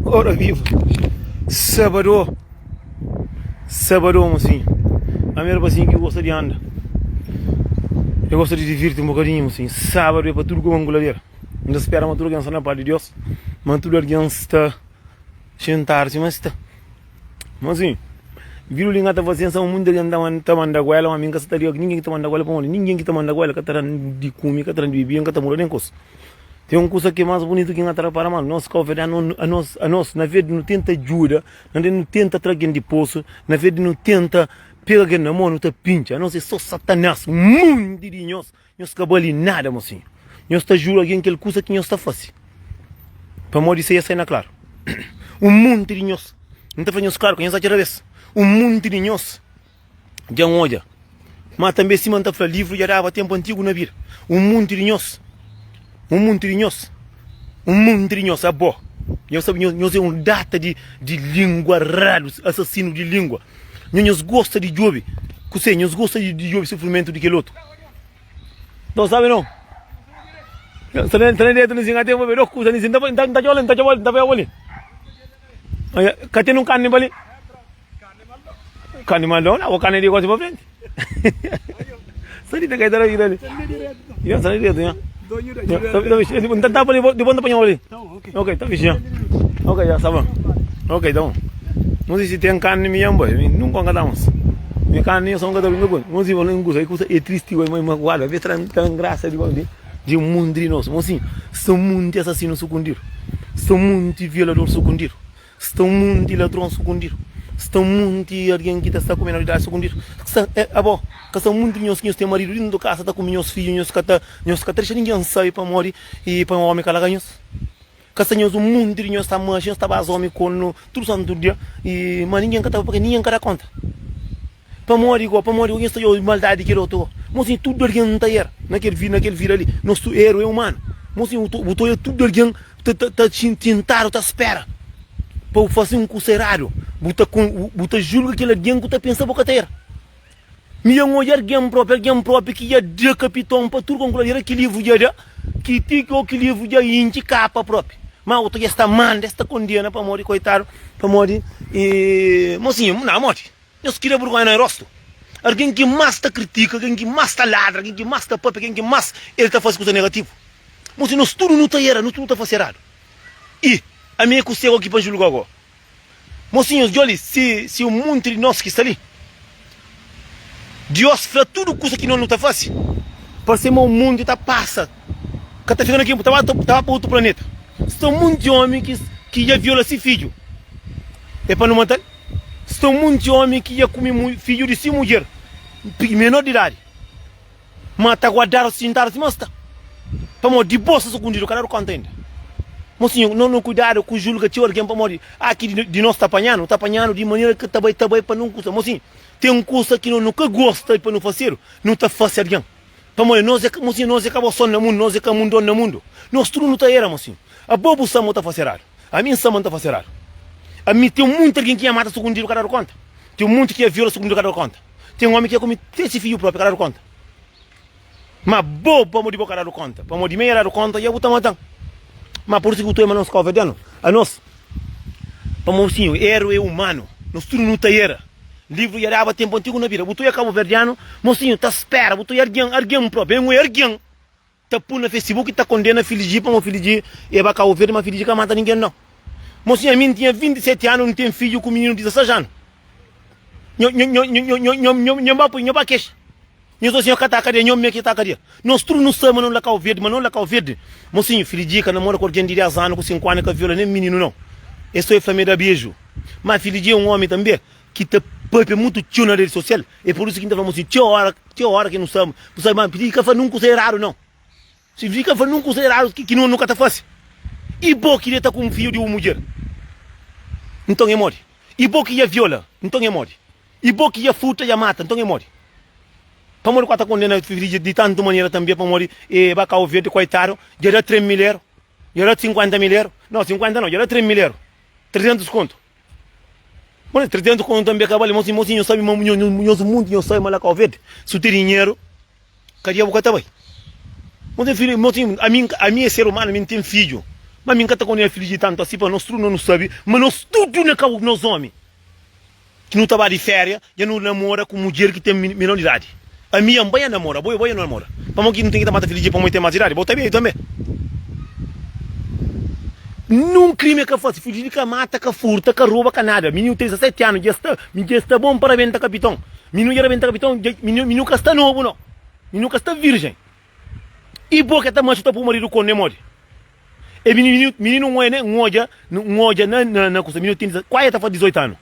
Ora viva! Sabadó, sabadó mosinhu. Ami é rapasinhu ki gosta di anda. Eu gosta di divirti un bokadinhu mosinhu. Sábadu é pa tudu kuma nguladera. N ta spera ma tudu algen sta na pas di Deus, ma tudu algen sta xintadu sima sta. Mosinhu, vidu li N ka ta fase nsa ma munti algen ta manda guela, ma mi N ka sta ta liga ku ningen ki ta manda guela pamodi ningen ki ta manda guela ka ta da-m di kume, ka ta da-m di bebe, N ka ta muda nen kusa. Ten un kusa ki é más bunitu ki N ka ta repara ma nos kauverdianu, anos, anos, na vez di nu tenta djuda, na vez di nu tenta tra algen di posu, na vez di nu tenta pega algen na mon, nu ta pintxa. Anos é so satanás, un monti di nhos, nhos ka bali nada mosinhu. Nhos ta jura algen kel kusa ki nhos ta fase, pamodi se ya sai na klaru. Un monti di nhos, N ta fla nhos klaru ka nhos atxa rabesa, un monti di nhos Dja N odja. Má tanbê, sima N ta fla, livru dja daba ténpu antigu na bida. Un munti di nhos, un munti di nhos, un munti di nhos, abo, nhos sabe, nhos, nhos é un data di, di língua radu, asasinu di língua. Nhos, nhos gosta di djobe kusé, nhos gosta di, di djobe sufrimentu di kel otu. Nton sabe no? Sta na, sta na diretu nisin, ate bo be dos kusa nisin, nta, nta, nta txola, nta txola, nta pega bo li. Ka ten un karni pa li. Carne maldona, o carne de gosta pa frente. Sali ta kai tara ali. Ya, sali direto, ya. Tá tá pa de bom pa ali. Ok, tá fixe. Ok, já tá bom. Ok, tá bom. Não sei se tem carne minha, boy. Nunca encantamos. Minha carne eu só nunca brinco com. Não sei, não gosto. Aí é triste, mas mas guarda, vê tran tran graça de de de um mundo de nós. Mas sim, são muito assassinos escondidos. São muito violadores escondidos. Sta un munti ladron sukundidu. Sta un munti algen ki ta sta ku menor idadi sukundidu. Sta, eh, abo, ka sta un munti di nhos ki nhos ten maridu dintu kasa ta kume nhos fidju, nhos ka ta, nhos ka ta dexa ningen sabe pamodi i pa un omi ka larga nhos. Ka sta nhos un munti di nhos ta manxe, nhos ta baza omi kornu tudu santu dia i ma ningen ka ta, pake ningen ka da konta. Pamodi go? Pamodi go nhos ta odja maldadi di kel otu go? Mosinhu, tudu algen ta era na kel na kel vida li. Nos tu eru é umanu. Mosinhu, bu ta odja tudu algen ta ta ta xintadu ta spera pa bu fase un kusa eradu. Bu ta bu ta julga kel algen ku ta pensa bo ka ta era. Mi dja N odja algen propi, algen propi ki dja da kapiton pa tudu konku ladu. Era ki livru dja da, ki ti ki ki livru dja intxi kapa propi. Ma otu dja sta manda, es ta kondena pamodi koitadu, pamodi e mosinhu, na modi. Nhos kria burgonha na rostu. Algen ki más ta kritika, algen ki más ta ladra, algen ki más ta pâpia, algen ki más el ta faze kuza negativu. Mosi, nos tudu nu ta era, nos tudu ta faze eradu. I ami é ku segu ki pa julga go. Mosinhus, djobe li, si, si un munti di nos ki sta li, Dios fla tudu kuza ki nos nu ta faze, parse ma un munti ta pasa, ka ta fika na kel, ta ba, ta ba pa otu planeta. Sta un munti omi ki, ki dja viola si fidju, é pa nu mata-l? Sta un monti omi ki dja kume fidju di si mudjer menor di idadi, ma ta guardadu sintadu sima sta, pamodi di bo sta sukundidu, ka dadu konta inda. Mosinhu, no no kuidadu ku julga txeu algen, pamodi aki di nos ta panhanu, ta panhanu di manera ki ta bai ta bai pa nun kusa. Mosinhu, ten un kusa ki no no ka gosta pa no fasedu, no ta fase algen, pamodi nos é mosinhu, nos é ka bo son na mundu, nos é ka mundon na mundu, nos tudu no ta era, mosinhu. Abo bu sa mo ta fase eradu. Ami N sa ma N ta fase eradu. Ami ten munti algen ki nha mata sukundidu ka dadu konta. Ten munti ki nha viola sukundidu ka dadu konta. Ten omi ki nha kume te si fidju propi ka dadu konta. Ma bo, pamodi bo ka dadu konta, pamodi mi nha dadu konta, dja bu ta matan. Ma pur isu ki bu ta obi ma nos kauverdianu, anos, pamodi sin, eru e umanu, nos tudu nu ta era. Livru dja daba tenpu antigu na bida. Bu ta oia kabuverdianu, mosinhu ta spera, bu ta oia algen, algen propi, ben oia algen. Ta pui na Facebook ta kondena Filiji pamo Filiji e ba Cabo Verde ma Filiji ka mata ninguém não. Mocinha ami ntinha 27 ano ntem fidju ku mininu 16 ano. Nho nho nho nho nho nho nho nho ba pui nho ba kexa. Nho fla senhor ka ta kadia nho me ki ta kadia. Nos tudu nu sabe ma no la Cabo Verde ma no la Cabo Verde. Mocinho Filiji ka namora ku alguém di 10 ano ku 5 ano ka viola nem mininu não. É só e fla me da beju. Ma Filiji é um homi tambe ki ta papia mutu txeu na redi sosial. É pur isu ki N ta fla mosinhu, txeu óra, txeu óra ki nu sta, bu sabe ma pidi ka fla nun kusa eradu nau. Si pidi ka fla nun kusa eradu ki ki nu ka ta fase. I bo ki deta ku un fidju di un mudjer, nton é modi? I bo ki dja viola, nton é modi? I bo ki dja furta, dja mata, nton é modi? Pamodi ku a ta kondena fidju di tantu manera tanbe? Pamodi e ba Kau Verdi, koitadu, dja da 3 mil eru, dja da 50 mil eru, nau, 50 nau, dja da 3 mil eru, 300 kontu. Mano, 300 conto tambe ka bali, mosinho, mosinho, sabe, ma nho, nho, nho, muito nho sabe, ma la Cabo Verde, se tem dinheiro, kadia bu ka ta bai. Mosinho, filho, mosinho, a mim, a mim é ser humano, a mim tem filho. Ma mi N ka ta kondena filidji di tantu asi pa nos tudu no sabe ma nos tudu na kau nos omi ki nu ta ba di feria dja nu namora ku mudjer ki ten menor di idadi. Ami ya N bai ya namora, abo bo ya namora. Pamodi ki nu ten ki ta mata filidji pamodi ten mas idadi? Bo ta beju tanbe. Nun krimi e ka fasi, filidji ka mata, ka furta, ka roba, ka nada. Mininu ten 17 anu dja sta dja sta bon pa rabenta kapiton. Mininu dja rabenta kapiton dja mininu ka sta nobu no. Mininu ka sta virjen. I bo ke ta machu ta pui maridu kornu e modi? E mininu mininu n oja n oja n oja na na na kusa mininu ten kuazi ta fasi 18 anu.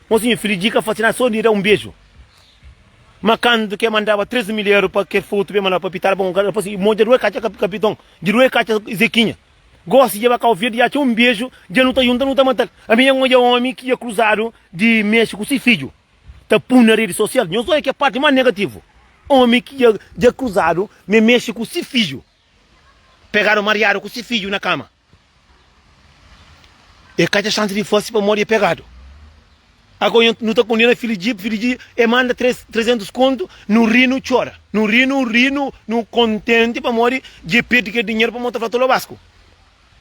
Mosinhu fili di ka fasi nada so di da un beju. Ma kantu ke mandaba 3 mil eru pa ke fotu pe mandaba pa pitara pa un kara fasi mo dja due katxa kapiton dja due katxa zekinha. Gosi dja ba kau verdi dja atxa un beju dja nu ta junta nu ta matal. Ami dja n oja omi ki dja kruzadu di mexi ku si fidju. Ta pun na redi sosial. Nhos oja ke parti mas negativu. Omi ki dja dja kruzadu me mexi ku si fidju. Pegadu mariadu ku si fidju na kama. E ka atxa xansi di fasi pamodi e pegadu. Ago nho nu ta kondena fidju di fidju di e manda 300 kontu nu ri nu txora. Nu ri nu ri nu nu kontenti pamodi dje perdi kel dinheru pamodi ta fla tolobasku.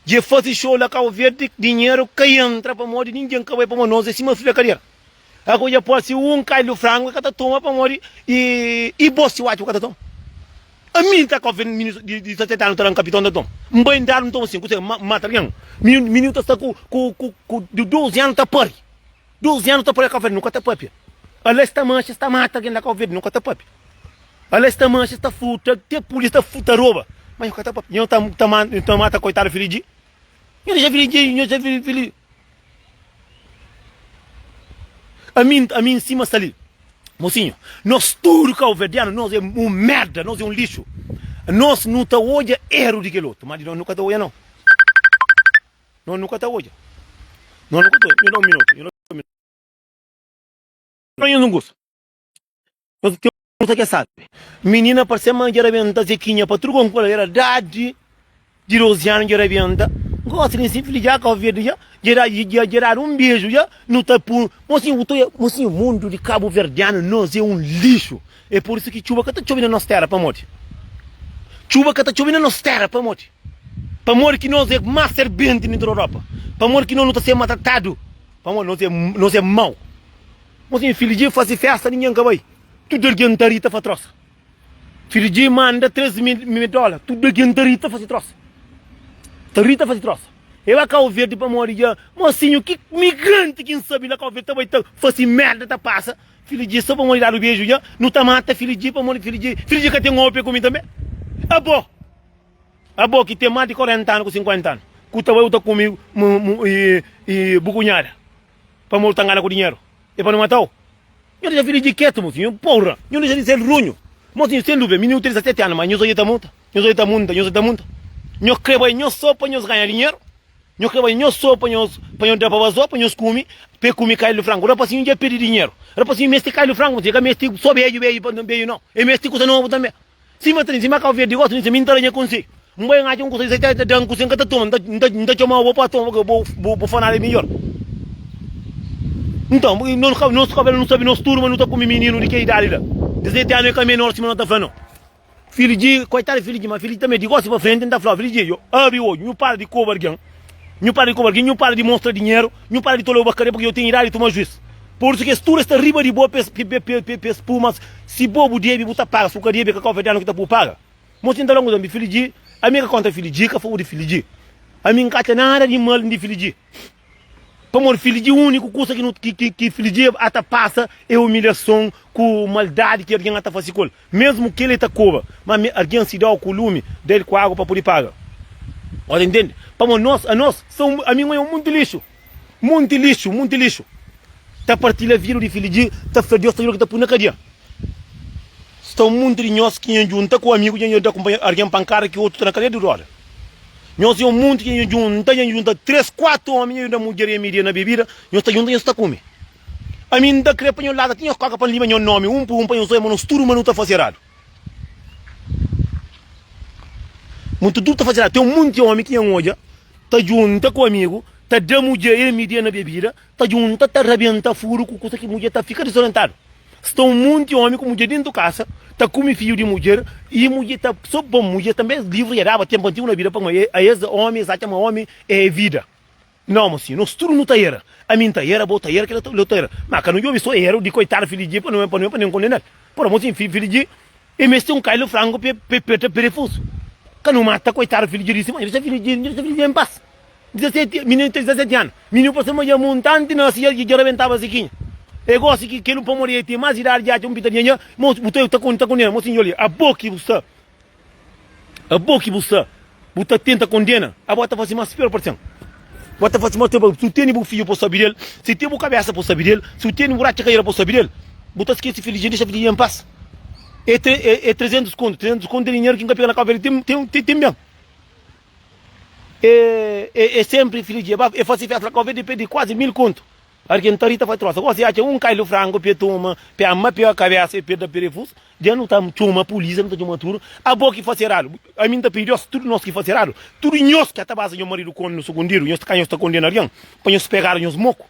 Dje fasi xou la Kau Verdi dinheru ka entra pamodi ningen ka bai pamodi nos e sima fila kadera. Ago dja pode si un kai lu frangu e ka ta toma pamodi i bo si watch bu ka ta toma. Ami n ta ka ofe mininu di 17 anu ta dan kapiton ta toma. N bai n dadu n toma sin kuse n mata algen. Mininu mininu ta sta ku ku ku ku di 12 anu ta pari. 12 anu ta pari ka ofe nu ka ta papia. Ala es ta manxa es ta mata algen la ka ofe nu ka ta papia. Ala es ta manxa es ta furta te pulisia ta ta roba ma nho ka ta papia. Nho ta ta mata koitadu fili di. Nho dexa fili di nho dexa fili fili. Ami, ami em sima sta li. Mocinho, nós tudo cabo-verdiano, nós é um merda, nós é um lixo. Nós não ta odja erro di kel outro, mas di nós nunca ta odja não. Nós nunca ta odja. Nós nunca ta odja. Nho dá um minuto, nho dá um minuto. Nho não gosta. Nhos ten un kusa ke sabe. Minina parse ma dja rabenta Zequinha pa tudu konku era dadi di 12 anu dja rabenta Gosi li si fili dja Cabo Verde dja dja dja dadu un beju dja nu ta pu Mosinhu bu ta oia mosinhu mundu di cabo verdianu nos é un lixu é pur isu ki txuba ka ta txobi na nos tera pamodi txuba ka ta txobi na nos tera pamodi pamodi ki nos é mas serbenti di Europa pamodi ki nos nu ta ser maltratadu pamodi nos é nos é mau. Mosinhu, Filidji fase festa ningen ka bai. Tudu algen ta ri ta fa trosa. Filidji manda 3 mil dola, tudu algen ta ri ta fase trosa. Ta ri ta fase trosa. E ba Kau Verdi pamodi dja, mosinhu, ki migranti ki N sabe la Kau Verdi ta bai ta fase merda ta pasa. Filidji so pamodi dadu beju dja, nu ta mata Filidji pamodi Filidji, Filidji ka ten ope ku mi tanbe. Abo, abo ki ten mas di 40 anu ku 50 anu, ku ta bai bu ta kume bu kunhada. Pamodi bu ta ngana ku dinheru e pa no matau? Nho dexa filidji ketu, mosinhu, porra! Nho dexa di ser runhu, mosinhu, sen duvida, mininu ten 17 anu, ma nho oja ta muta, nho oja ta munta, nho oja ta munta. Nho kre bai nho so pa nho ganha dinheru, nho kre bai nho so pa nho pa nho da pa bazo, pa nho kume, pa e kume kailu frangu. Rapasinhu dja perde dinheru, rapasinhu meste kailu frangu, mosinhu, e ka meste so beju, beju, beju nau, e meste kusa nobu tanbe. Sima ta sima Kau Verdi gosta di mi, N ta da nha konsedju. N bai N atxa un kusa di ta da-m kusa, N ka ta toma, N ta N ta txoma-u bo pa toma, bo bo bo fla nada midjor. Nton, nos Kau nos Kau Verdi nu sabe nos tudu ma nu ta kume mininu di ke idadi la. 17 anu e ka menor sima no ta fla no. Filhu di, koitadu filhu di, ma filhu di tanbe di gosi pa frenti N ta fla-u, filhu di, yo abri odju, nhu para di koba algen, nhu para di koba algen, nhu para di mostra dinheru, nhu para di tola-u bakaria purki yo ten idadi di toma juis. Pur isu ki es tudu es sta riba di bo pa es pui, mas si bo bu debe bu ta paga, si bu ka debe ka kauverdianu ki ta pui paga. Mosi N ta fla ku ami fili di, ami ka kontra fili di, ka favor di fili di, ami N ka atxa nada di mal di fili di, pamodi fili di uniku kusa ki nu ki fili di ata pasa e umilhason ku maldadi ki algen ata fasi ku el. Mesmu kel e ta koba, ma mi algen si dau ku lumi, da el ku agu pa pudi paga. Ora intende? Pamo nos, anos, sa ami N oia un munti lixu, munti lixu, munti lixu, ta partilha vida di filidji, ta fla Deus ta juda ki ta pui na kadia. Sta un munti di nhos ki nha djunta ku amigu nha da kunpanheru algen pankada ki otu ta na kadia di roda. Nhos e un munti ki nha djunta, nha djunta 3, 4 omi nha djunta mudjer nha midia na bebida, nhos ta djunta nhos ta kume. Ami N ta kre pa nho larga ti nhos koka pa N lima nho nomi un pur un pa nhos oia ma nos tudu ma nu ta fase eradu. Mu tudu ta fase eradu. Ten munti omi ki N odja ta djunta ku amigu ta da mudjer e midia na bebida, ta djunta ta rabenta furu ku kusa ki mudjer ta fika disorientadu. Sta un munti omi ku mudjer dentu kasa ta kume fidju di mudjer i mudjer ta so bon mudjer tanbe livru dja daba tempu antigu na vida pa a es omi es atxa ma omi e vida nau mosinhu nos tudu nu ta era ami nta era bo ta era kila ta era ma ka nu djobi so eru di koitadu fidju di pa nu pa nu pa nen kondenal pora mosinhu fidju di e meste un kailu frangu pe pe perta perefusu ka nu mata koitadu fidju di si ma dexa fidju di dexa fidju di en pas. 17, mininu ten 17 anu. Mininu pa sima dja montanti nasi dja dja rabentaba sikinha. E gosi ki kel un pamodi e ten mas idadi dja atxa un pitadinha dja mos bu ta ta ta kondena mos sinhor li abo ki bu sta abo ki bu sta bu ta tenta kondena abo ta fasi mas pior parsen bo ta fasi mas pior si bu tene bu fidju pa sabi del si ten bu kabesa pa sabi del si bu tene bu ratxa kaira pa sabi del bu ta skesi fidju dexa fidju en pas e e 300 kontu 300 kontu é dinheru ki N ka pega na Cabo Verde ten ten ten ben. E e sempri filha di e fasi festa la Cabo Verde perde kuazi 1000 kontu. Argen ta ri ta fai trosa. Gosi atxa un kailu frangu pe toma, pe ama pe kabesa e pe da perefus. Dja nu ta txoma polisia, nu ta txoma tudu. Abo ki fasi eradu. Ami nta pidi Deus, tudu nos ki fasi eradu, tudu nhos ki ata baza nho maridu konde no sukundidu, nhos ta ka nhos ta kondena argen pa nhos pegadu nhos moku.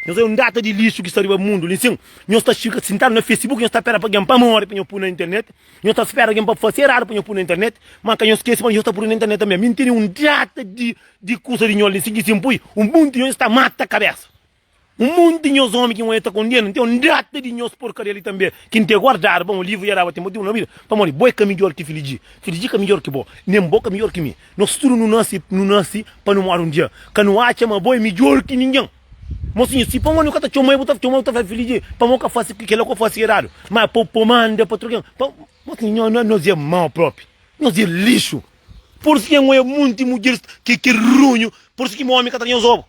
Nhos é un data di lixu ki sta riba mundu li nsin. Nhos ta fika sintadu na Facebook, nhos ta pera pa algen pa mori pa nhos pui na internet. Nhos ta spera algen pa fase eradu pa nhos pui na internet, ma ka nhos skese ma nhos ta pui na internet tanbe. Mi N tene un data di di kusa di nhos li, si ki si N pui, un monti di nhos ta mata kabesa. Un monti di nhos omi ki N oja ta kondena, N ten un data di nhos porkaria li tanbe ki N ten guardadu pa un livru dja daba tenpu di un na vida. Pamodi bo é ka midjor ki Filiji, Filiji ka midjor ki bo, nen bo ka midjor ki mi. Nos tudu nu nase, nu nase pa nu mori un dia. Ka nu atxa ma bo é midjor ki ningen. Mosinhu, si pamodi nu ka ta txoma-i, bu ta txoma-u, bu ta fla, Filiji, pamodi ka fase kila ku fase eradu. Ma pa pa manda pa troken, pa. Mosinhu, nho, nos é mau propi. Nos é lixu. Pur isu ki N oia munti mudjeris ki ki runhu, pur isu ki omi ka ta nhos obu.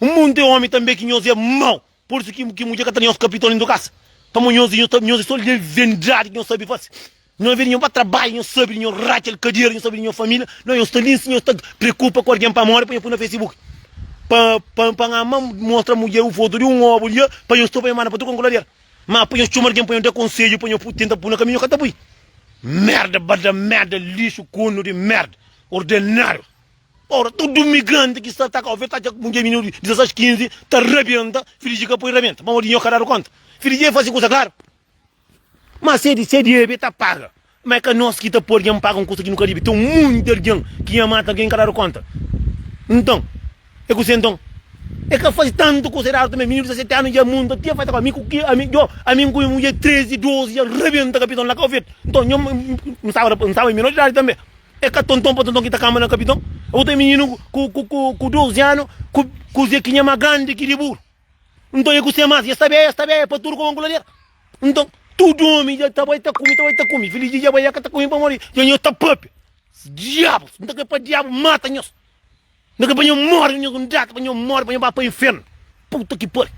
Un munti omi tanbe ki nhos é mau, pur isu ki ki mudjer ka ta nhos kapiton dentu kasa. Pamodi nhos nhos ta nhos é so leviandadi ki nhos sabi fase. Nhos veni nhos pa trabadja, nhos sabi di nhos ratxa el kadera, nhos sabi di nhos familia, no nhos sta li si nhos ta preokupa ku algen pa mori pa nhos pui na facebook pa pa pa ama mostra mudjer un fotu di un obu lia pa nhos topa nhos manda pa tudu konkuladera ma pa nhos txoma algen pa nhos da konsedju pa nhos tenta pui na kaminhu nhos ka ta pui merda bada merda lixu konu di merda ordenariu ora tudu migranti ki sta ta ka oferta atxa mudjer mininu di 16 15 ta rabenta filiji ka poi rabenta pamodi nhos ka dadu konta filiji e fasi kusa klaru. Ma se di se debe ta paga. Ma é ka nos ki ta poi algen paga un kusa ki nu ka debe. Ten munti algen ki nha mata algen ka dadu konta. Nton, é kuse nton? É ka faze tantu kusa eradu tanbe. Mininu di 17 anu dja munta tia fai ta fla, mi ku ki ami djo ami ku nha mudjer 13, 12 dja rabenta kapiton la Kau Verde. Nton, nho N staba N staba menor di idadi tanbe. É ka tonton pa tonton ki ta kamba na kapiton. Abo ten mininu ku ku ku 12 anu ku kuze ki nha ma grandi ki di buru. Nton e kuse mas? E sta beia, sta beia pa tudu koba nkulader. Nton, tudu omi dja ta bai ta kume, ta bai ta kume. Filiji dja bai, e ka ta kume pamodi dja nhos ta papia. Diabus! N ta kre pa diabu mata nhos. N ta kre pa nhos more, nhos un data pa nhos more, pa nhos ba pa infernu. Puta ki pari!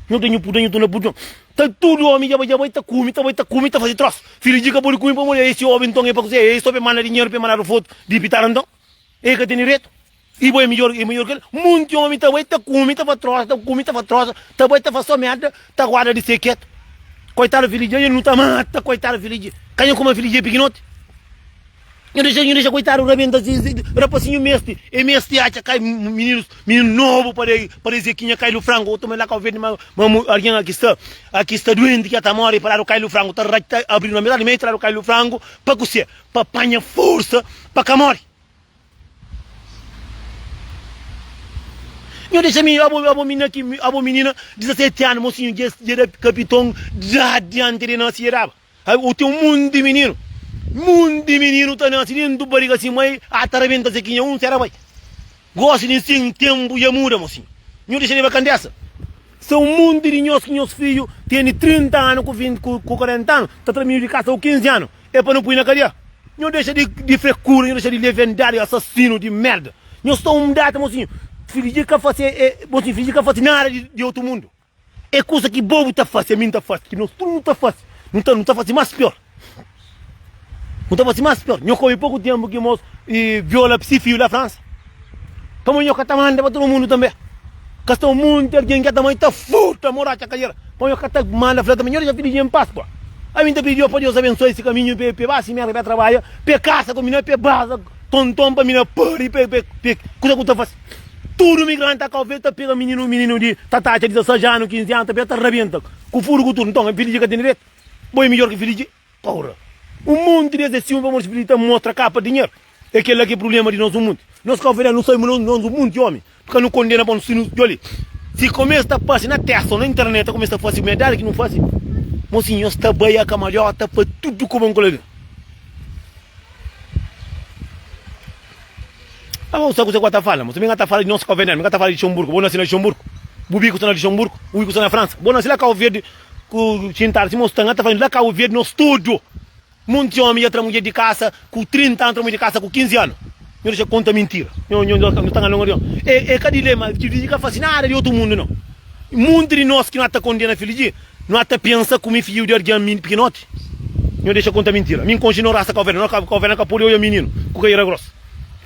Nhos da nhu puda, nhu tuna pudon. Ta tudu omi dja bai, dja bai ta kume, ta bai ta kume, ta fasi trosa. Filiji ka pudi kume pamodi esi omi nton e pa kuse? E so pa e manda dinheru, pa e mandadu fotu di pitara nton? E ka tene direitu? I bo é midjor, é midjor ki el. Munti omi ta bai ta kume, ta fa trosa, ta kume, ta fa trosa, ta bai ta fa so merda, ta guarda di se ketu. Koitadu filiji, dja nu ta mata koitadu filiji. Ka nha kuma filiji é pikinoti. Nhu dexa, nhu dexa koitadu rabenta si, si rapasinhu mesti, e mesti atxa kai mininus, mininu nobu pa de, pa de Zequinha kai lu frangu, otu ma la Kau Verdi ma, ma algen aki sta, aki sta duenti ki ata mori pa dadu kai lu frangu, ta ra, ta abridu na metadi meiu ta dadu kai lu frangu pa kuse? Pa panha forsa pa ka mori. Nho dexa mi, abo, abo minina ki, abo minina, 17 anu, mocinho, dja, dja da kapiton, dja dianti di nasi dja daba. Ai, ten un monti di mininu, monti di mininu ta nasi dentu bariga si mai, a ta rabenta se kinha, un sera bai. Gosi di nsin, tempu dja muda, mocinho. Nho dexa leba kandesa. Se un monti di nhos ki nhos fidju tene 30 anu ku 20, ku, ku 40 anu, ta tra mininu di kasa ku 15 anu, É pa nu pui na kadia. Nho dexa di di frekura, nho dexa di leviandadi, asasinu di merda. Nho sta um data mosinhu, filiji ka fase e mosinhu filiji ka fase nada di di otu mundu. É kusa ki bo bu ta fase, ami nta fase, ki nos tudu nu ta fase. Nu ta nu ta fase mas pior. Nu ta fase mas pior. Nho ka obi poku tempu ki mos e viola si fiju la Fransa. Pamodi nho ka ta manda pa tudu mundu tanbe. Ka sta un monti algen ki ta mai ta furta moraca kadera. Pamodi nho ka ta manda fla tanbe, nho dexa fidju en pas pua. Ami nta pidi Deus pa Deus abensoa esi kaminhu pe pe ba si merda pe trabadja, pe kasa ku mina, pe baza tonton pa mina pari pe pe pe kusa ku ta fasi. Tudu migranti ta kau ta pega mininu mininu di ta tatxa 16 anu 15 anu ta pega ta rabenta ku furu ku tudu nton filiji ka ten diretu bo e midjor ki filiji porra un monti des é siumi pamodi filiji ta mostra kapa dinheru é kela ki é prublema di nos un monti nos kauverdianu nu sabi ma nos un monti omi ka nu kondena pa si nu djoli si kumesa ta parsi na testa o na internet ta kumesa ta fasi merdadi ki nu fasi mosinhu nhos ta bai a kamalhota pa tudu kobon ku algen. Abo sa kuse ku ta fala, mi ka ta fala di nos Cabo Verdeano, mi ka ta fala di Luxemburgo, bo nasi na Luxemburgo, bu biku sta na Luxemburgo, bu biku sta na França, bo nasi la Cabo Verde ku xintadu sima sta, nga ta fala la Cabo Verde nos tudu, monti omi dja tra mudjer di kasa ku 30 anu, tra mudjer di kasa ku 15 anu, nho dexa konta mintira, nho nho nho sta ngana nho, e e ka di lei ma filiji ka fasi nada di otu mundu no, monti di nos ki no ta kondena filiji, no ta pensa ku mi fiju di argen mi pikinoti, nho dexa konta mintira, mi nkonxi no rasa Cabo Verde, no Cabo Verde ka pudi oia mininu ku ka ira gros.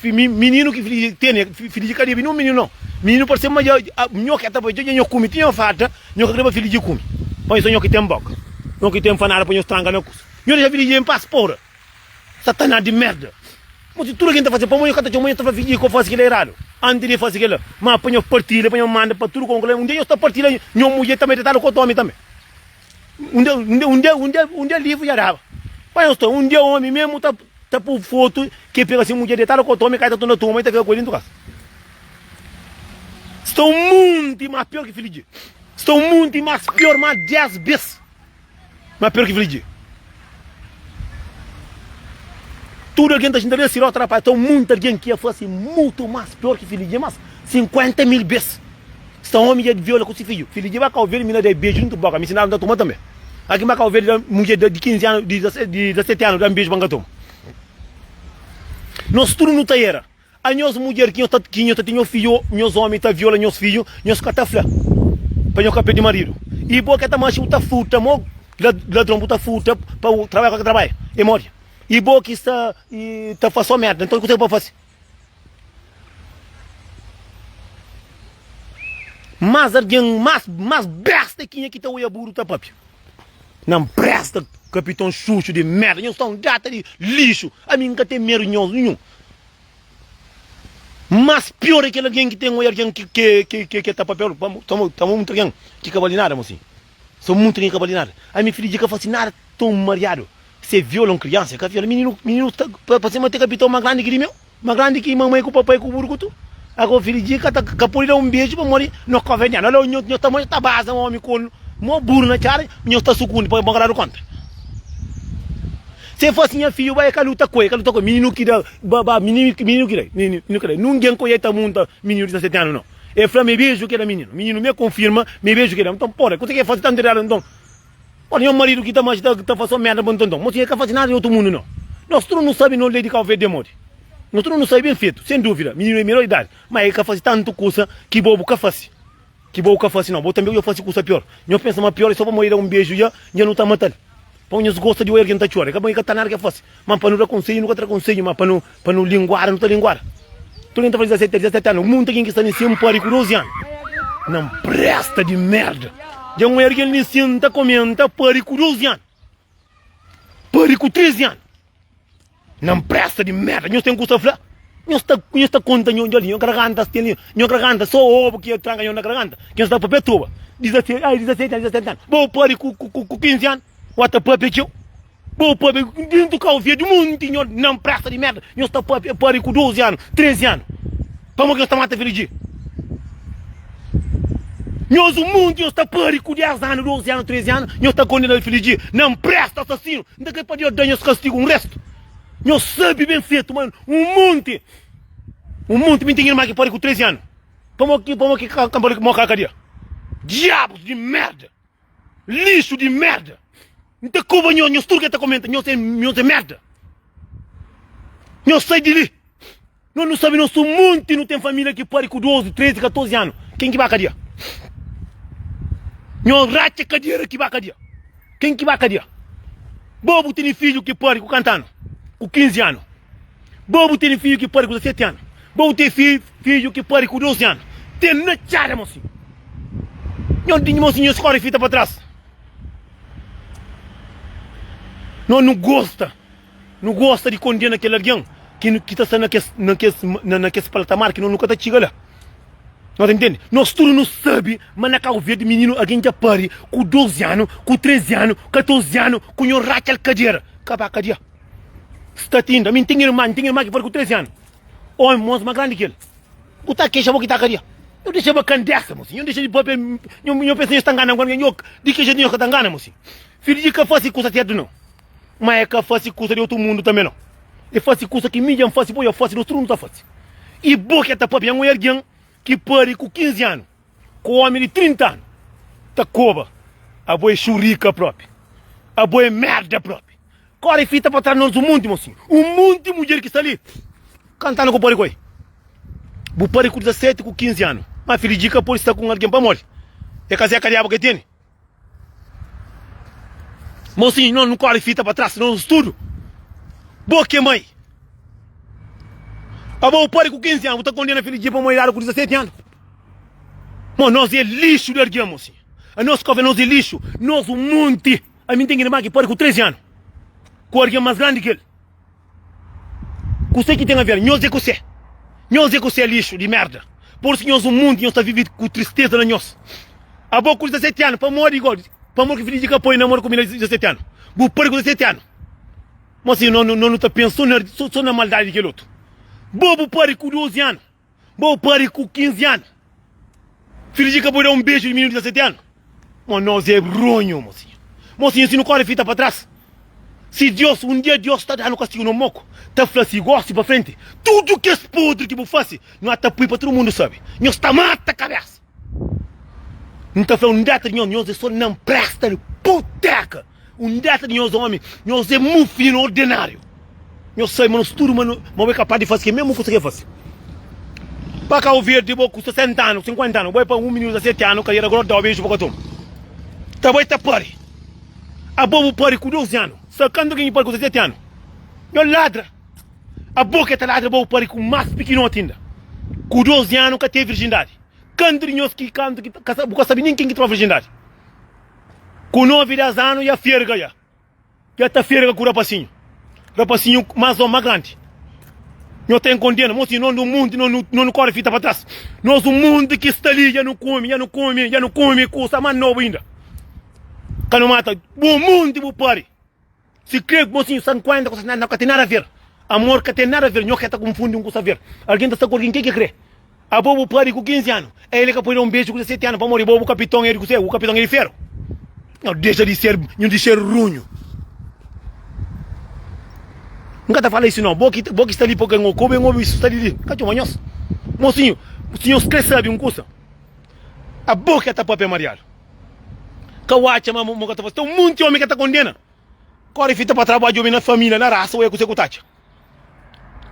Mininu ki filiji tene, filiji ka debe nin mininu nau. Mininu parse ma dja nho ke ta bai dja nho kume ti nho farta, nho ka kreba filiji kume. Pa nho so nho ki ten boka, nho ki ten fanada pa nho stranga na kusa. Nho dexa filiji en pas pora. Satanas di merda. Mo si tudu algen ta fase pamo nho ka ta txoma nho ta fla filiji ko fase kila eradu. Anti di fase kila, ma pa nho partilha, pa nho manda pa tudu konku la. Un dia nho sta partilha nho mudjer tambe detadu ku otu omi tambe. Un dia, un dia, un dia, un dia, un dia livru dja daba. Pa nhos ta, un dia omi mesmu ta ta pui fotu ke pega si mudjer detadu ku otu omi kai ta tunda tuma i ta fika ku el dintu kasa. Sta un munti mas pior ki filiji. Sta un munti mas pior mas 10 bes mas pior ki filiji. Tudu algen ta xinta li sirota rapaz, sta un munti algen ki ia fasi mutu mas pior ki filiji mas 50 mil bes. Sta omi dja viola ku si fidju. Fidju dja ba kau verdi mina da beju dintu boka. Mi sinadu nta toma tambe. Aki ba kau verdi da mudjer di 15 anu di 17 anu dan beju pa nka toma. Nos tudu nu ta era. Anhos mudjer ki nhos ta ki nhos ta ten nhos fidju nhos omi ta viola nhos fidju nhos ka ta fla pa nhos ka perde maridu. I bo ke ta manxi bu ta furta mo ladron bu ta furta pa bu trabadja ka trabadja e modi. I bo ki sta ta fasi so merda nton kuse ki bu pa fasi. Más algen más más besta ki nha ki ta oia buru ta papia. Nan presta kapiton xuxu di merda nhos sta un data di lixu ami nka ten medu nhos ninhun. Más pior é kel algen ki ten oia algen ki ki ki ki ta papia ta mutu algen ki ka bali nada mosinhu. Sta mutu algen ki ka bali nada. Ami filiji ka fasi nada ton mariadu. Se viola un kriansa, e ka viola mininu, mininu sta pa sima te kapiton ma grandi ki di meu, ma grandi ki mamai ku papai ku buru ku tudu. Ago fidju di ka ta ka pudi da un beju pamodi no kovenianu. Alo nho nho ta nho ta baza un omi ku mo buru na txada, nho sta sukundi pa pa ka dadu konta. Se fasi nha fidju bai e ka luta ku el, e ka luta ku el. Mininu ki da ba ba mininu mininu ki da mininu ki da. Nungen ku ta munta mininu di 17 anu no. E fla ma e beju ki da mininu. Mininu me konfirma ma e beju ki da. Nton pora, kuse ki e fasi tantu eradu nton? Ora nha maridu ki ta manxi ta ta fasi so merda pa nton mosinha ka fasi nada di otu mundu no nos tudu nu sabi no lei di kau verde modi nos tudu nu sabi ben fetu sen duvida mininu e menor idadi ma e ka fasi tantu kusa ki bo bu ka fasi ki bo bu ka fasi no bo tambi bu fasi kusa pior nho pensa ma pior e so pamodi da un beju dja dja nu ta matal pamodi nhos gosta di oi algin ta txora e ka e ka ta nada ke fasi ma pa nu da konsedju nu ka ta da konsedju ma pa nu Pa nu linguada, nu ta linguada. Tudu algen ta fla 17, 17 anu. Munta ken ki sta li sin pari ku 12 anu. Nan presta di merda. Dja un algen li sin ta komenta pari ku 12 anu. Pari ku 13 anu. Nan presta di merda. Nhos ten kusa fla? Nhos ta, nhos ta konta nho, nho, nho garganta ten li, nho garganta so obu ki tranka nho na garganta. Ki nhos ta papia tuba. 17, ai 17 anu, 17 anu. Bo pari ku, ku, ku 15 anu. Wa ta papia txeu. Bo papia dentu kau verde munti nho nan presta di merda nhos ta papia pari ku 12 anu 13 anu pamo ki nhos ta mata filiji nhos un munti nhos ta pari ku 10 anu 12 anu 13 anu nhos ta kondena filiji nan presta asasinu nta kre pa Deus da nhos kastigu un restu nhos sabi ben fetu ma un munti un munti mi ten irma ki pari ku 13 anu pamo ki pamo ki ka pari mo ka kadia diabus di merda. Lixu di merda. N ta koba nhos, nhos tudu ke ta komenta, nhos é nhos é merda. Nhos sai di li. Nos nu sabe nos su munti nu ten família ki pari ku 12, 13, 14 anu. Ken ki ba kadia? Nhos ratxa kadiera ki ba kadia. Ken ki ba kadia? Bo bu tene fidju ki pari ku kanta anu? Ku 15 anu. Bo bu tene fidju ki pari ku 17 anu. Bo bu ten fidju ki pari ku 12 anu. Ten na txada mosinhu. Nho di mosinhu nhos kore fita pa tras. No nu gosta, nu gosta di kondena kel algen ki ki ta sta na kes na kes na kes paltamar ki no nu ka ta txiga la. Nós ta intende? Nós tudu nu sabe ma na Cabo Verde mininu algen dja pari ku 12 anu, ku 13 anu, 14 anu, ku nho ratxa-l kadera, ka ba kadia. Sta ti inda. Mi N ten irma, N ten irma ki pari ku 13 anu. Omi mos ma grandi ki el. Bu ta kexa bo ki ta kadia. Nho dexa ba kandesa, mosinhu. Nho dexa di papia, nho, nho pensa nho sta ngana algen, nho, di ki jetu nho ka ta ngana, mosinhu? Fidju di ka fasi kusa sertu nau. Ma e ka fasi kusa di otu mundu tanbe nau. E fasi kusa ki mi dja N fasi, bo dja fasi, nos tudu nu ta fasi. I bo ke ta papia, N oia algen ki pari ku 15 anu, ku omi di 30 anu ta koba. Abo e xurika propi. Abo e merda propi. Kore fita pa tras nos un monti mosinhu. Un monti mudjer ki sta li kantanu ku pari ku ei. Bu pari ku 17 ku 15 anu. Ma fidju ka pode sta ku un algen pamodi e ka zeka diabu ke tene. Mosinhu, no nu kore fita pa tras nos tudu. Bo ke mai. Abo bu pari ku 15 anu bu ta kondena fidju pamodi idadi ku 17 anu. Mo nos e lixu di algen mosinhu. Anos kofe nos e lixu. Nos un monti. Ami N ten irma ki pari ku 13 anu ku algen más grandi ki el. Kuse ki ten aver? Nhos é kuse? Nhos é kuse lixu di merda? Por isu nhos un munti nhos ta vive ku tristeza na nhos. Abo ku 17 anu pamodi igual pamodi ki fidju di ka poi namora ku mina di 17 anu? Bu pari ku 17 anu. Mo si no no ta pensa so na so na maldadi di kel otu. Bo bu pari ku 12 anu. Bo pari ku 15 anu. Filho di ka pode da um beijo di menino di 17 anu. Mo nos é ronho, mocinho. Mocinho, si nu kore fita pa tras. Si Dios, um dia Dios ta danu kastigu no moku, ta fla si gosi pa frenti, tudu kes podri ki bu fasi, nu ata pui pa tudu mundu sabi. Nhos ta mata kabesa. N ta fla un data di nhos, nhos é so nan presta di puteka. Un data di nhos omi, nhos é mufinu ordináriu. Nhos sabe ma nos tudu ma no, ma bo é kapaz di fase kel mesmu kusa ki el fase. Pa Kau Verdi bo ku 60 anu, 50 anu, bo é pa un mininu di 17 anu ka era grot dau beju pa ka toma. Ta bai ta pari. Abo bu pari ku 12 anu. Sa kantu ken ki pari ku 17 anu? Nho ladra. Abo ke ta ladra bo bu pari ku mas pikinoti inda. Ku 12 anu ka ten virjindadi. Kantu di nhos ki kantu ki ka bu ka sabe nin ken ki toma virjindadi. Ku 9, 10 anu ya ferga ya. Ya ta ferga ku rapasinhu. Rapasinhu mas o ma grandi. Nho ten kondena. Mosi no nu munti no nu no nu kore fita pa tras. Nos un munti ki sta li ya nu kume ya nu kume ya nu kume kusa ma nobu inda. Ka nu mata bu munti bu pari. Si kre mosinhu 50 ku 60 ka ten nada ver. Amor ka ten nada ver. Nho ke ta kunfundi un kusa ver. Algin ta sta ku algin ke ki kre. Abo bu pari ku 15 anu, el ka pode da un beju ku 17 anu pamodi bo bu kapiton é di kuse? Bu kapiton é di feru? Nho dexa di ser, nho di ser runhu. N ka ta fala isu nau, bo ki bo ki sta li pa ka obi, N obi isu sta li li, N ka txoma nhos. Mosinhu, si nhos kre sabi un kusa, abo ki ta papia mariadu. Ka bu atxa ma mo ka ta fasi. Ten un monti omi ka ta kondena. Kore fita pa trabadju omi na familia, na rasa, oia kuse ku ta atxa.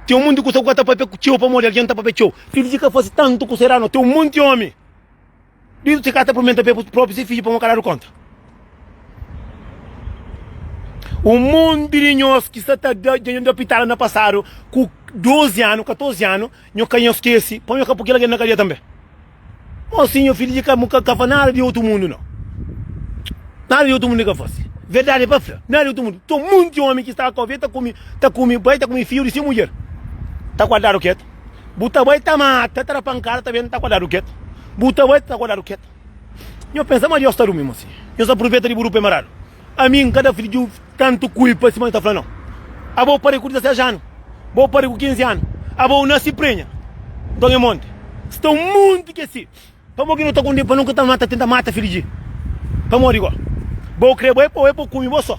Ten un monti kusa ku ka ta papia ku txeu pamodi algen ta papia txeu. Fidju ka fasi tantu kusa eradu no. Ten un monti omi di si ka ta purmenta pe propi se fidju pamodi ka dadu konta. Un monti di nhos ki sta ta da dja da pitada na pasadu ku 12 anu, 14 anu, nho ka nho skesi pamodi nho ka pui kel algen na kadia tanbe. Mosinho filho de ka ka fa nada de outro mundo não. Nada de outro mundo ka fasi. Verdade é pa fla. Nada de outro mundo. Tem monte homem que está a ver, tá come, tá come, vai tá come filho de sua mulher. Tá guardado quieto. Buta vai tá mata, tá pancada, tá vendo, tá guardado quieto. Buta vai tá guardado quieto. Nho pensa, mas Deus tá dormindo, mocinho. Nho aproveita de buru pemarado. A mim cada filho tanto culpa se mãe tá falando não. Abo pare com 16 anos, bo pare com 15 anos, abo nasce prenha. Então é monte. Está um monte que si. Pamodi ki nu ta konde pa nu ka ta mata tenta mata filho di. Pamodi go. Bo kre bo é bo é bo kume bo só.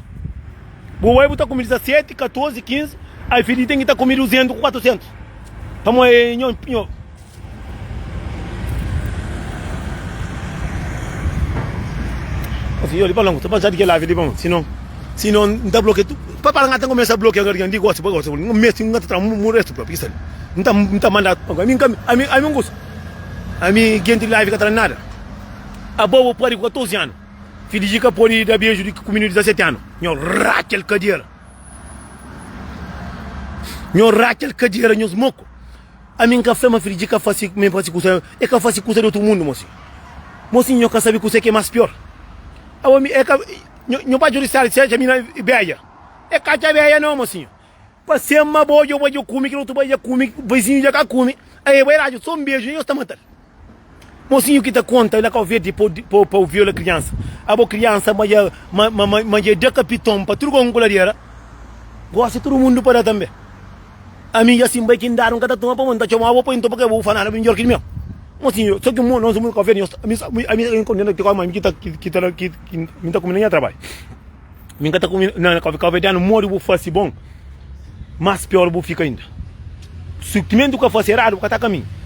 Bo é bo ta kume 17, 14, 15, aí filho tem que ta kume 200 ku 400. Pamodi nho nho Assim, olha, pa pa já de que live ali, bom, senão, senão não tá bloqueio, tu, pa para ngata começa a bloquear alguém, digo, gosto, gosto, um mês, um ngata tra um resto próprio, isso ali. Não tá, não tá mandando, a mim, a mim, a mim gosto. A mim, gente de live que tá nada. A boa pode com 14 anos. Filho de que pode dar beijo de com menino de 17 anos. Nho racha cadeira. Nho racha cadeira, nho moco. Ami N ka fla ma Fridji ka fase ma el fase kusa, el ka fase kusa di otu mundu, mosinhu. Mosinhu, nho ka sabe kuse ki é más pior. Abo mi, el ka, nho, nho ba djobe si atxa mina beja. El ka atxa beja nau, mosinhu. Pa ser ma bo djo bai djo kume, kel otu bai dja kume, vizinhu dja ka kume, aí el bai ratxa so un beju, nhos ta matal. Mosinhu ki ta konta la Kau Verdi pa pa pa viola kriansa. Abo kriansa ma dja ma ma ma dja da kapiton pa tudu kon ku ladera. Gosi tudu mundu pa da tanbe. Ami dja sin bai ki N dadu N ka ta toma pamodi N ta txoma abo pa N topa ka bu fla nada midjor ki di meu. Mosinhu so ki nos mundu Kau Verdi ami ami N kontenta ki ami ki ta ki ta ki mi ta kume na nha trabadju. Mi N ka ta kume na Kau Verdianu modi bu fasi bon mas pior bu fika inda. Si timenti bu ka fasi eradu bu ka ta kaminhu.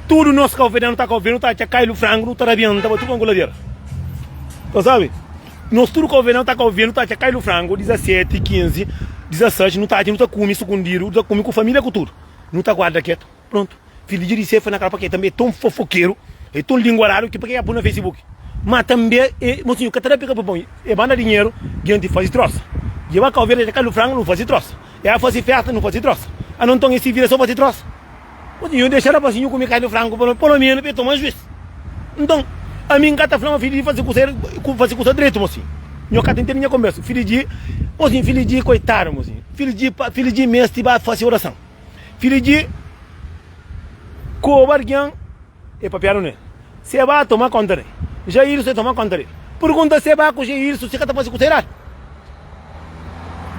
Tudu nos kauverdianu ta kauverdianu ta atxa kailu frangu nu ta rabienta pa tudu kantu ladera. Ta sabi? Nos tudu kauverdianu ta kauverdianu ta atxa kailu frangu 17, 15, 16 nu ta atxa nu ta kumi sukundidu, nu ta kumi ku familia ku tudu. Nu ta guarda ketu. Prontu. Filhu di José fla na kal pa ke tanbe é ton fofokeru, é ton linguaradu ki pa ke pui na Facebook. Ma tanbe e mosinhu ka ta da peka pa pon. E manda dinheru dianti fasi trosa. E ba Kau Verdi atxa kalu frangu nu fasi trosa. E a fasi festa nu fasi trosa. Ano nton e si vida so fasi trosa. Mosinhu dexa rapasinhu kume kalu frangu polo menu pa e toma juis. Nton ami N ka ta fla ma fidju di fasi kusa fasi kusa dretu mosinhu. Nho ka ta intende nha konbersa. Fidju di mosinhu fidju di koitadu mosinhu. Fidju di fidju di mesti ba fasi orason. Fidju di koba algen e papiadu nel. Seba toma konta del. Jairsu e toma konta del. Pergunta Seba ku Jairsu si ka ta fasi kusa eradu.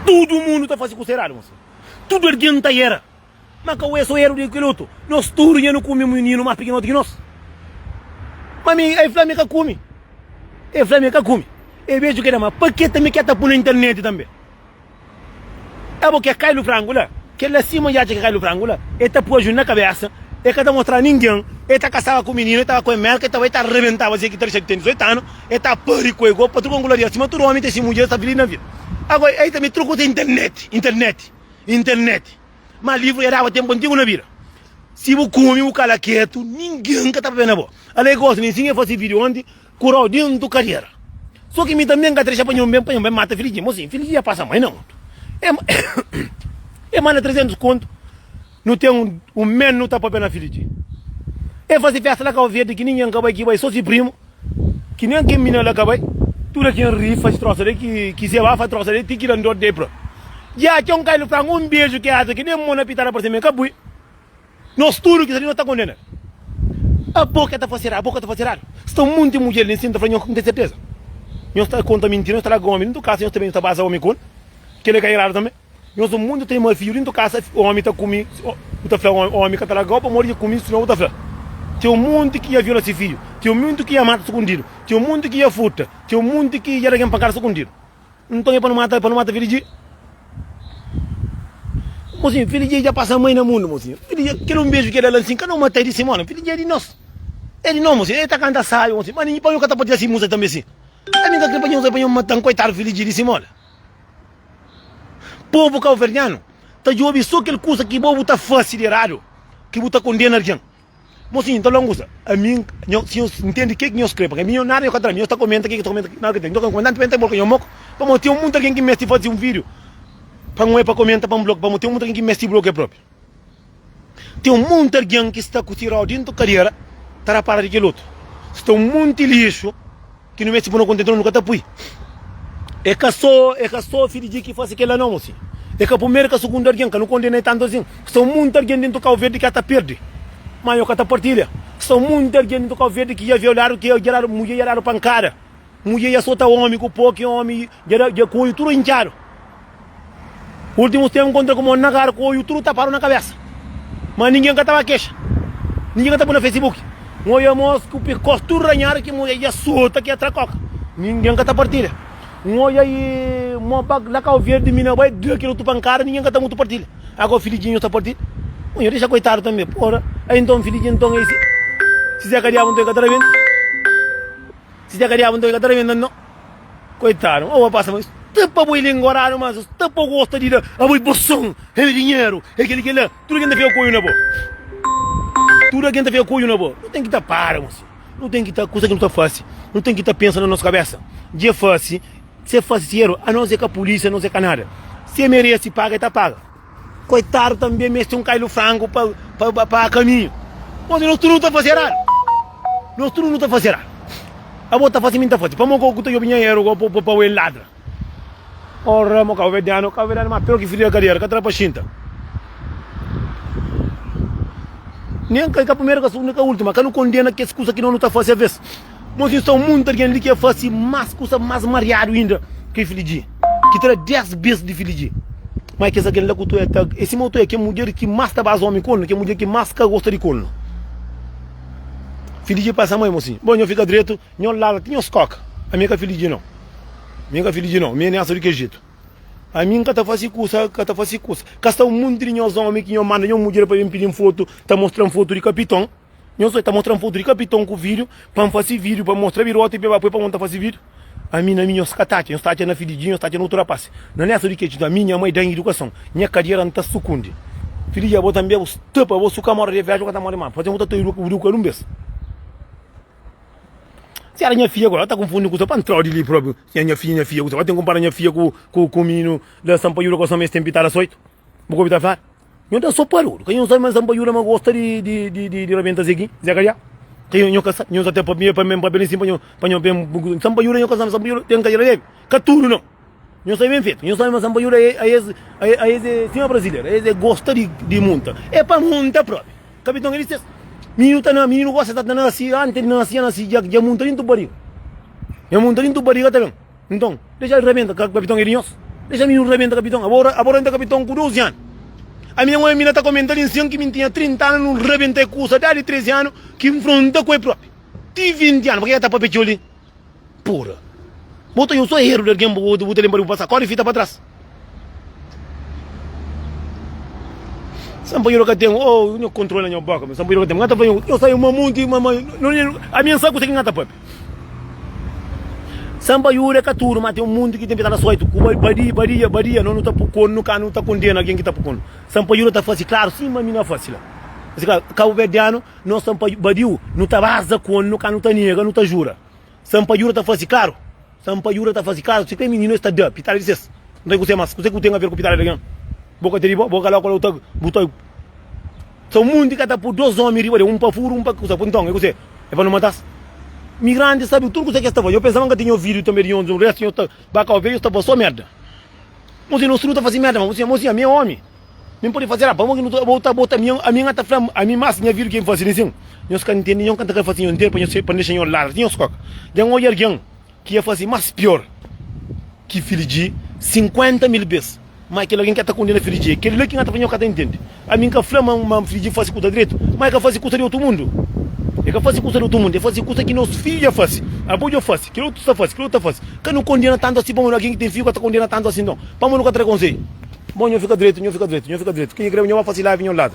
Tudu mundu ta fasi kusa eradu, mosi. Tudu algen ta era. Ma ka e so eru di kel otu. Nos tudu nha nu kume mininu mas pikinoti ki nos. Ma mi, e fla mi ka kume. E fla mi ka kume. E beju ke da ma pa ke tambi ke ta pui na internet tambi. Abo ke kailu frangu la, kel la sima dja atxa ke kailu frangu la, e ta pui ajuda na kabesa, e ka ta mostra ningen, e ta kasaba ku mininu, e ta ba ku e merka, e ta bai ta rebentaba si e ki ta dixa di ten 18 anu, e ta pari ku e go pa tudu kongularia, sima tudu omi ten si mudjer sta filis na vida. Ago ei ta mi truku ta internet, internet, internet. Ma livru e daba tempu antigu na vida. Si bu kume bu kala ketu, ningen ka ta papia na bo. Ala e gosi, nin sin e fasi video onti, Kurau dentu kadera. So ki mi tanbe N ka ta dexa pa nho ben pa nho ben mata Filidji. Mosinhu, Filidji ya pasa mai na mutu. E e manda 300 kontu, nu ten un un men nu ta papia na Filidji. E fasi festa la Kau Verdi ki ningen ka bai ki bai so si primu, ki nen ken mina la ka bai. Tudu ken ri fasi trosa de ki ki seba fasi trosa de ti ki da ndor de pra. Dja txon kai lu flan un beju ki ata ki den mo na pitara parse me ka bui. Nos tudu ki sta li no ta kondena-l. Abo ke ta fase eradu, abo ka ta fase eradu. Sta un monti mudjer li nsin ta fla nho, N ten serteza. Nhos ta konta mintira, nhos ta larga omi dintu kasa, nhos ta ben nhos ta baza omi ku el. Kel-li ka eradu tanbe? Nhos un monti ta ima fidju dintu kasa, omi ta kume, bu ta fla omi ka ta larga-u pamodi dja kume, sinau bu ta fla. Ten un monti ki dja viola se fidju, ten un monti ki dja mata sukundidu, ten un monti ki dja furta, ten un monti ki dja da algen pankada sukundidu. Nton é pa nu mata, pa nu mata Filidji? Mosinhu, Filidji dja pasa mai na mundu, mosinhu. Filidji, kel un beju ki el da la nsin, ka nu mata, é di si mona. Filidji é di nos. É di nos, mosinhu. El ta kanta sábi, mosinhu. Ma ninhi pa nhu ka ta partilha si múzika tanbe si. Ami N ka kre pa nhu uza pa nhu mata-m, koitadu Filidji di si mona. Povu kauverdianu ta djobe so kel kusa ki bo bu ta fase di eradu, ki bu ta kondena algen. Mosinhu, nta longusa, ami, nho, si nhos ntende ke ki nhos kre, pabia mi nho nada nho ka tra, nhos ta komenta ke ki ta komenta, nada ka ten, nho ka komenta, antis pa N ta blokia nho mok, pamodi ten munti algen ki mesti fazi un video pa N oi pa komenta pa N blokia, pamodi ten munti algen ki mesti blokia propi. Ten munti algen ki sta ku si rau dentu kadera ta rapara di kel otu. Sta un munti lixu. Ki nu meste pô na kontentador nu ka ta pui. É ka sô, é ka sô Fidji ki fase kel-la nau, mosinhu. É ka primeru, é ka sugundu algen, ka nu kondena-i tantu asin. Sta munti algen dentu Kau Verdi ki ata perde, má nho ka ta partilha. Sta munti algen dentu Kau Verdi ki dja violadu, ki dja dadu, mudjer dja dadu pankada, mudjer dja sota omi ku pó ki omi dja da, dja ku oiu tudu intxadu. Ultimus tempu nkontra ku mon na kara ku oiu tudu tapadu na kabesa. Ma ningen ka ta ba kexa. Ningen ka ta pui na Facebook. N oia mos ku pikos tudu ranhadu ki mudjer dja sota ki tra koka. Ningen ka ta partilha. N oia i mo ba la Kau Verdi mina bai da kel otu pankada ningen ka ta mutu partilha. Ago filidjinhu ta partilha. Unha dexa koitadu tanbe. Pora. Ai nton filidjinhu nton ei si si Zeka Diabu nton i ka ta rabenta. Si Zeka Diabu nton i ka ta rabenta nton. Koitadu, oh pasa ma sta pa boi lingoradu mas sta pa gosta di da abo e boson, e dinheru, e keli kela, tudu algen ta fika ku oiu na bo. Tudu algen ta fika ku oiu na bo. Nu ten ki ta para mosi. Nu ten ki ta kusa ki nu ta fasi. Nu ten ki ta pensa na nos kabesa. Dje fasi, se fasi si eru, anos e ka polisia, anos e ka nada. Se e meresi paga e ta paga. Koitadu tanbe meste un kailu frangu pa pa pa kaminhu. Mosi nos tudu nu ta fasi eradu. Nos tudu nu ta fasi eradu. Abo ta fasi mi ta fasi. Pamo ku ta djobi nha eru go pa pa el ladra. Ora mo kauverdianu, kauverdianu ma pior ki fidju di kadera, ka tra pa xinta. Nen ka ka primeru ka sugundu ka ultima. Ka nu kondena kes kusa ki no nu ta fase aves. Mosinhu sta un munti algen li ki fase mas kusa mas mariadu inda ki Filiji, ki ta da des bes di Filiji. Ma kes algen la ku tu ta e sima tu é ke mudjer ki mas ta baza omi kornu, ke mudjer ki mas ka gosta di kornu. Filiji pasa mai mosinhu, bo nho fika dretu, nho lala ti nhos koka. Ami é ka Filiji no. Mi é ka Filiji no, mi é nessa di ke jetu. Ami N ka ta fase kusa, ka ta fase kusa. Ka sta un munti di nhos omi ki nho manda nho mudjer pa ben pidi-m fotu, ta mostra-m fotu di kapiton. Nhos oi ta mostra-m fotu di kapiton ku vídiu, pa N fase vídiu, pa N mostra biroti, pa e ba poi pa mon ta fase vídiu. Ami na mi nhos ka ta atxa, nhos ta atxa na Filidji, nhos ta atxa na otu rapasi. Na nessa di ke ami nha mai da-m idukason, nha kadiera N ta sukundi. Filidji abo tanbe bu sta pa bo, su ka more di veju, bu ka ta more mas. Fase bu ta ta iduka di un bes. Si era nha fia agora, ta confundi ku pa entrau di li propi. Nha nha fia, nha fia ku ten compara nha fia ku ku ku mininu da Sampajuda ku sama es ten pitada soito. Bu ka obi ta fala? Nho da so parudu. Ka nho sabe ma Sampajuda ma gosta di di di di, di rabenta Zeguin, Zé Kadia. Ka nho ka sabe, nho sa ten pa pa pa pa pa nho pa nho ben Sampajuda nho ka sabe Sampajuda ten ka debe. Ka tudu não. Nho sabe bem feito. Nho sabe ma Sampajuda a es a es é sima brasileiro, a es é gosta di di munta. É pa munta propi. Kapiton el dise, Mininu ta na, mininu gosi ta nasi, antis di nasi, dja nasi, dja, dja munta dintu bariga. Dja munta dintu bariga ta ben. Nton, dexa el rabenta, ka kapiton é di nhos. Dexa mininu rabenta kapiton. Abo, abo rabenta kapiton ku 12 anu. Ami nha omi na ta komenta li nsin ki mi tinha 30 anu, nu rabenta e kusa dadi 13 anu ki nfronta ku e propi. Ti 20 anu, pake ka ta papia txeu li? Pura. Bo ta usa eru di algen bu bu ta lenbra di bu pasadu. Kori fita pa tras. Sampa ka ten, oh, nho kontrola nho boka, mas sampa ka ten. Nga ta fla nho, nho sai uma munti, uma ma, no, ami N sa kusa ki nga ta papia. Sampa é ka tudu, ma ten un munti ki ten pitadu soitu ku badia, badia, badia, no nu ta pu kornu, ka nu ta kondena algen ki ta pu kornu. Sampa ta fasi klaru sima mi na fasi la. Kabuverdianu, nos sampa badiu, nu ta baza kornu, ka nu ta nega, nu ta jura. Sampadjuda ta fase klaru Sampadjuda ta fase klaru Si kre mininu es ta da pitada di ses N ta kuse mas Kuse ku ten aver ku pitada di algen Bo ka tene bo Bo ka la kola bu ta bu ta Sa un munti ka ta pu dos omi riba de un pa furu un pa kusa Nton e kuse E pa no matas Migranti sabi tudu kuse kes ta fase Yo pensa ma N ka tinha ovidu tanbe di nhos Un restu nhos ta ba kau verde nhos ta fase so merda Mosi nos tudu ta fase merda ma mosi ami e omi. Mi pode faze la pamodi nu ta bo ta bota mi ami nha ta fla ami mas nha vida ke N faze li sin nhos ka ntende nho ka ta faze nho ntende pa nhos pa N dexa nho ladra ti nhos koka dja N odja algen ki ia faze mas pior ki filiji 50 mil bes ma kel algen ki ta kondena filiji kel la ki nha ta fla nho ka ta ntende ami N ka fla ma ma filiji faze kuza dretu ma e ka faze kuza di otu mundu e ka faze kuza di otu mundu e faze kuza ki nos fidju dja faze abo dja faze kel otu sta faze kel otu ta faze ka nu kondena tantu asi pamodi algen ki ten fidju ka ta kondena tantu asi nton pamodi nu ka tra konsedju. Bon, nho fika dretu, nho fika dretu, nho fika dretu. Kenha kreba nho ba fasi live, nho ladra.